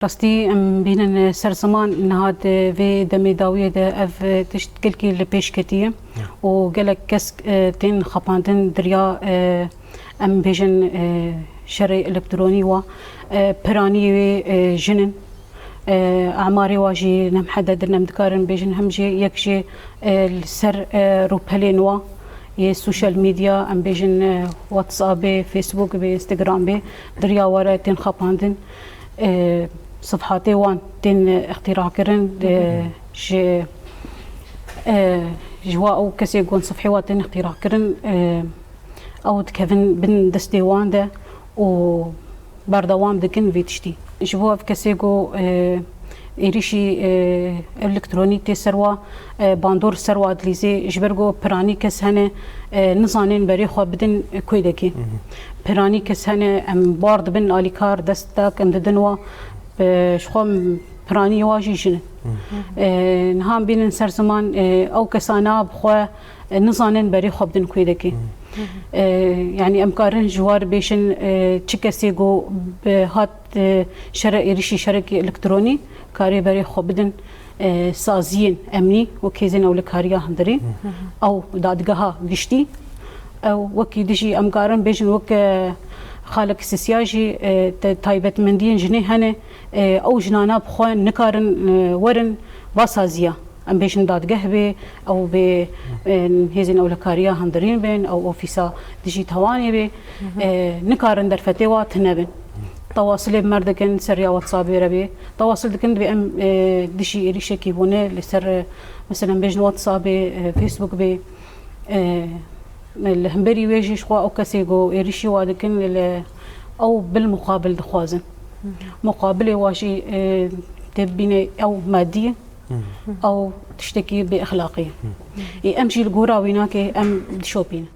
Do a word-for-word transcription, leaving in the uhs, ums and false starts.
Rastî em bînin ser ziman niha di vê demê dawiyê de ev tişt gelkî li pêş ketiye û gelek kes, e, tên xapandin di riya, e, em bêjin, e, şerê elektronî wa, e, piranî wê, e, jin in. E, emarê wa jî nemhede din em dikarin bêjin hem jê yek jê, e, li ser, e, rûpelên wa yê social media em bêjin, e, WhatsApp bê, Facebook bê, Instagram bê di riya we re tên xapandin. E, sifhatê wan tên îxtîra kirin, e, ji, e, ji wa ew kesê gon sifhê wa tên îxtîra kirin, e, ew dikevin bin destê wan de û berdewam dikin vê tiştî. Ji bo ev kesê ku, e, êrîşî, e, elektronî tê ser wa, e, bandor ser wa dilîzê, ji ber ku piranî kes hene, e, nizanin berê xwe bidin, e, kuyê dekê. Piranî kes hene, em bar dibin alîkar, destek em didin wa, e, ji xwe piranî wa jî jin in. E, niha em bînin ser ziman, e, ew kesana bi xwe, e, nizanin berê xwe bidin kuyê dekê. E, yanî em karin ji war bêjin, e, çi kesê ku bi hat, e, şere êrişî şerekî elektronî karê berê xwe bidin, e, saziyên emnî û kêzên ewlekariya hundirî, ew dadgeha giştî, ew wekî dijî em karin bêjin wek, e, xalek sisiya jî, e, te-, taybetmendiyên jinê hene, e, ew jinana bi xwe nikarin, e, werin va saziya. Em bêjin dadgeh bê, ew bê, e, hêzên ewlekariya hundirîn bên, ew ofîsa dijî tawanê bê, e, nikarin derfetê wa tune bin. Tewasilê bi me re dikin, ser riya WhatsAppê re bê. Tewasil dikin, divê em, e, dijî êrîşekî hûne li ser, e, mesela em bêjin WhatsApp bê, e, Facebook bê, e, li hemberî wê jî ji xwe ew kesê ku êrîşî wa dikin, li ew bil muqabil dixwazin. Muqabilê wa jî, e, tê bibîne ew madî ye, ew tiştekî bêexlaqî ye. Ê em jî li gora wî nake, em dişopînin.